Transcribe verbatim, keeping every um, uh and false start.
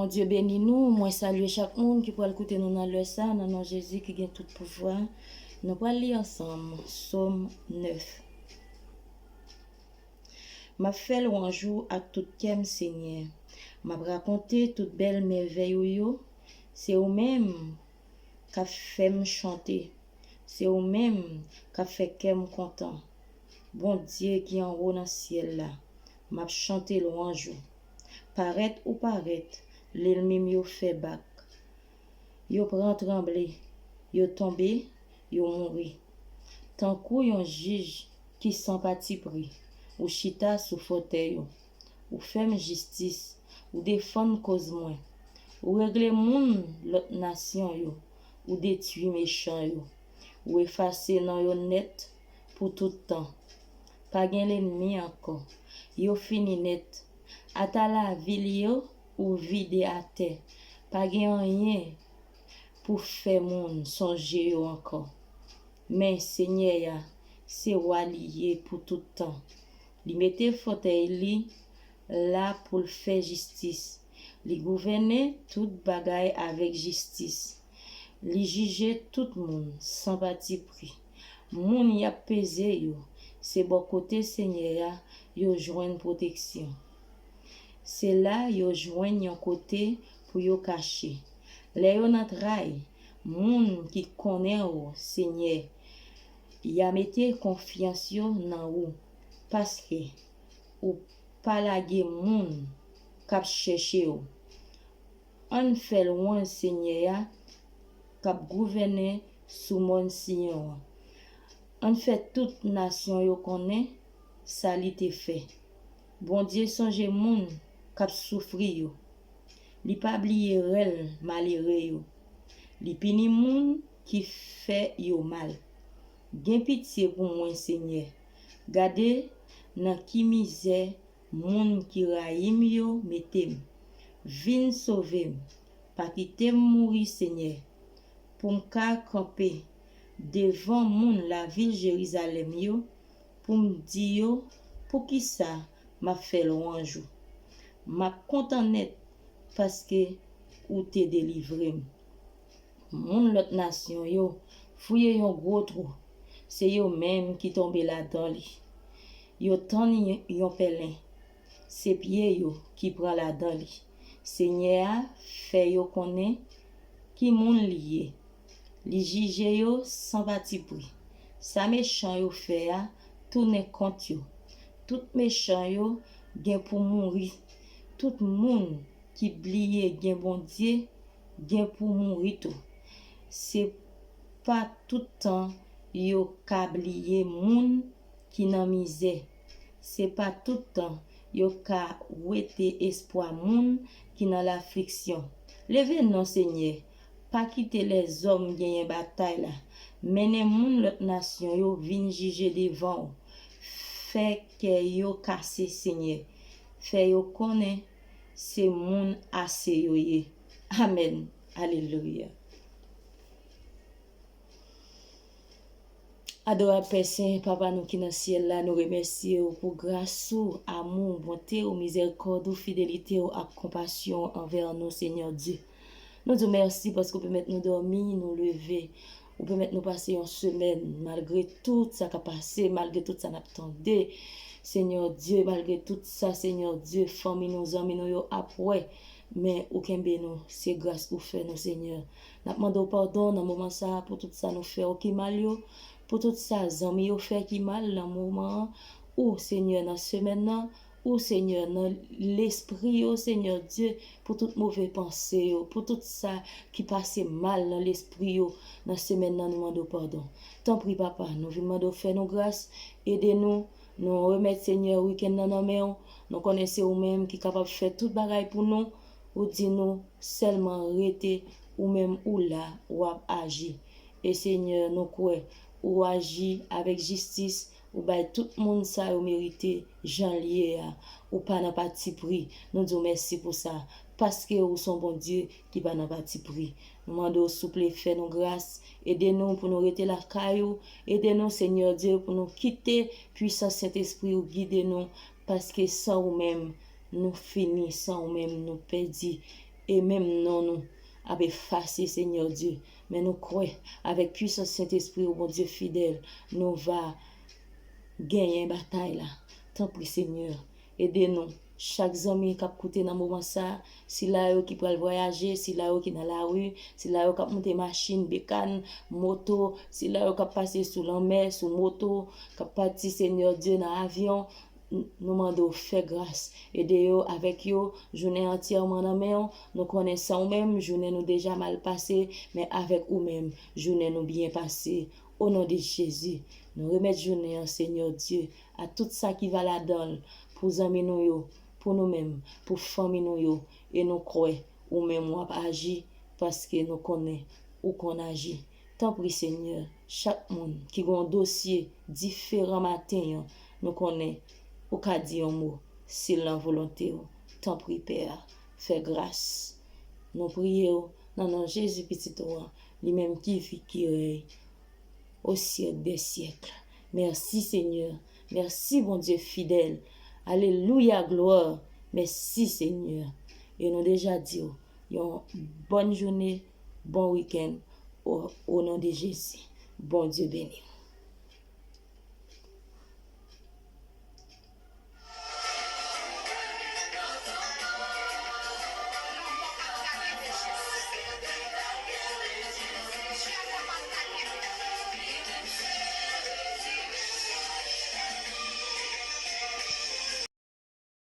Bondye beni nou. Mwen salye chak moun ki pral koute nou nan lè sa, nan non Jezi ki gen tout pouvwa. Nou pral li ansanm Sòm nèf. M ap fè lwanj ou ak tout kè m, Senyè. M ap rakonte tout bèl mèvèy ou yo. Se ou menm k ap fè m chante. Se ou menm k ap fè kè m kontan. Bondye ki anwo nan syèl la, m ap chante lwanj ou. Parèt ou parèt, lènmi m yo fè bak. Yo pran tranble, yo tonbe, yo mouri. Tankou yon jij ki san patipri, ou chita sou fòtèy ou. Ou fè m jistis, ou defann koz mwen. Ou regle moun lòt nasyon yo, ou detwi mechan yo. Ou efase non yo nèt pou tout tan. Pa gen lènmi ankò. Yo fini nèt. Ata lavil yo ou vide atè. Pa gen anyen pou fè moun sonje yo ankò. Men Senyè a, se wa li ye pou tout tan. Li mete fòtèy li la pou l fè jistis. Li gouvène tout bagay avèk jistis. Li jije tout moun san patipri. Moun y ap peze yo, se bò kote Senyè a yo jwenn pwoteksyon. Se la yo jwenn yon kote pou yo kache. Lè yo nan tray, moun ki konnen w, Senyè, y a mete konfyans yo nan ou, paske ou pa lage moun k ap chèche w. Ann fè lwanj Senyè a k ap gouvène sou mòn Siyon an. Ann fè tout nasyon yo konnen sa li te fè. Bondye sonje moun k ap soufri yo. Li pa bliye rèl malere yo. Li pini moun ki fè yo mal. Gen pitye pou mwen, Senyè. Gade nan ki mizè moun ki rayi m yo mete m. Vin sove m. Pa kite m mouri, Senyè, pou m ka kanpe devan moun lavil Jerizalèm yo, pou m di yo poukisa m ap fè lwanj ou. M ap kontan nèt paske ou te delivre m. Moun lòt nasyon yo fouye yon gwo twou, se yo menm ki tonbe ladan li. Yo tann yon pèlen, se pye yo ki pran ladan li. Senyè a fè yo konnen ki moun li ye. Li jije yo san patipri. Sa mechan yo fè a tounen kont yo. Tout mechan yo gen pou mouri. Tout moun ki bliye gen Bondye gen pou mouri tou. Se pa tout tan yo ka bliye moun ki nan mizè. Se pa tout tan yo ka wete espwa moun ki nan lafliksyon. Leve non, Senyè. Pa kite lèzòm genyen batay la. Mennen moun lòt nasyon yo vin jije devan w. Fè kè yo kase, Senyè. Fè yo konnen se moun ase yo ye. Amèn. Alelouya. Adorab Pè Sen, Papa nou ki nan syèl la, nou remèsye w pou gras ou, amou w, bonte w, mizèrikòd ou, fidelite w ak konpasyon w anvè nou, Senyè Dye. Nou di w mèsi paske w pèmèt nou dòmi, nou leve. Ou pèmèt nou pase yon semèn, malgre tout sa k ap pase, malgre tout sa n ap tande. Senyè Dye, malgre tout sa, Senyè Dye, fanmi nou, zanmi nou yo ap wè, men ou kenbe nou, se gras ou fè nou, Senyè. N ap mande w padon nan moman sa a pou tout sa nou fè w ki mal yo, pou tout sa zanmi yo fè ki mal nan moman an. Ou, Senyè, nan semèn nan, ou, Senyè, nan lespri yo, Senyè Dye, pou tout move panse yo, pou tout sa ki pase mal nan lespri yo nan semèn nan, nou mande w padon. Tanpri, Papa, nou vin mande w fè nou gras, ede nou. Nou remèt, Senyè, wikenn nan nan men w. Nou konnen se ou menm ki kapab fè tout bagay pou nou. Ou di nou sèlman rete, ou menm ou la, w ap aji. E Senyè, nou kwè ou aji avèk jistis, ou bay tout moun sa yo merite jan l ye a. Ou pa nan patipri. Nou di w mèsi pou sa, paske ou se yon Bondye ki pa nan patipri. Nou mande w souple fè nou gras, ede nou pou nou rete lakay ou, ede nou, Senyè Dye, pou nou kite pwisans Sentespri ou gide nou, paske san ou menm, nou fini, san ou menm, nou pèdi. e menm non nou ap efase, Senyè Dye. Men nou kwè, avèk pwisans Sentespri w, Bondye fidèl, nou va genyen batay la. Tanpri, Senyè, ede nou. Chak zanmi k ap koute nan moman sa, sila yo ki pral vwayaje, sila yo ki nan lari, sila yo k ap monte machin, bekàn, moto, sila yo k ap pase sou lanmè, sou moto, k ap pati, Senyè Dye, nan avyon, n-, nou mande w fè gras. Ede yo, avèk yo, jounen antyèman nan men w. Nou konnen san ou menm, jounen nou deja mal pase, men avèk ou menm, jounen nou byen pase. O non de Jezi, nou remèt jounen an, Senyè Dye, a tout sa ki va ladan l, pou zanmi nou yo, pou nou menm, pou fanmi nou yo, e nou kwè ou menm w ap aji, paske nou konnen ou konn aji. Tanpri, Senyè, chak moun ki gen yon dosye diferan maten an, nou konnen ou ka di yon mo, si l nan volonte w. Tanpri, Pè, fè gras. Nou priye w nan non Jezi, Pitit ou an, li menm ki viv, ki rèy o syèk dè syèk. Mèsi, Senyè. Mèsi, Bondye fidèl. Alelouya, glwa. Mèsi, Senyè. E nou deja di w, yon bòn jounen, bon wikenn, o, o non de Jezi. Bondye beni w.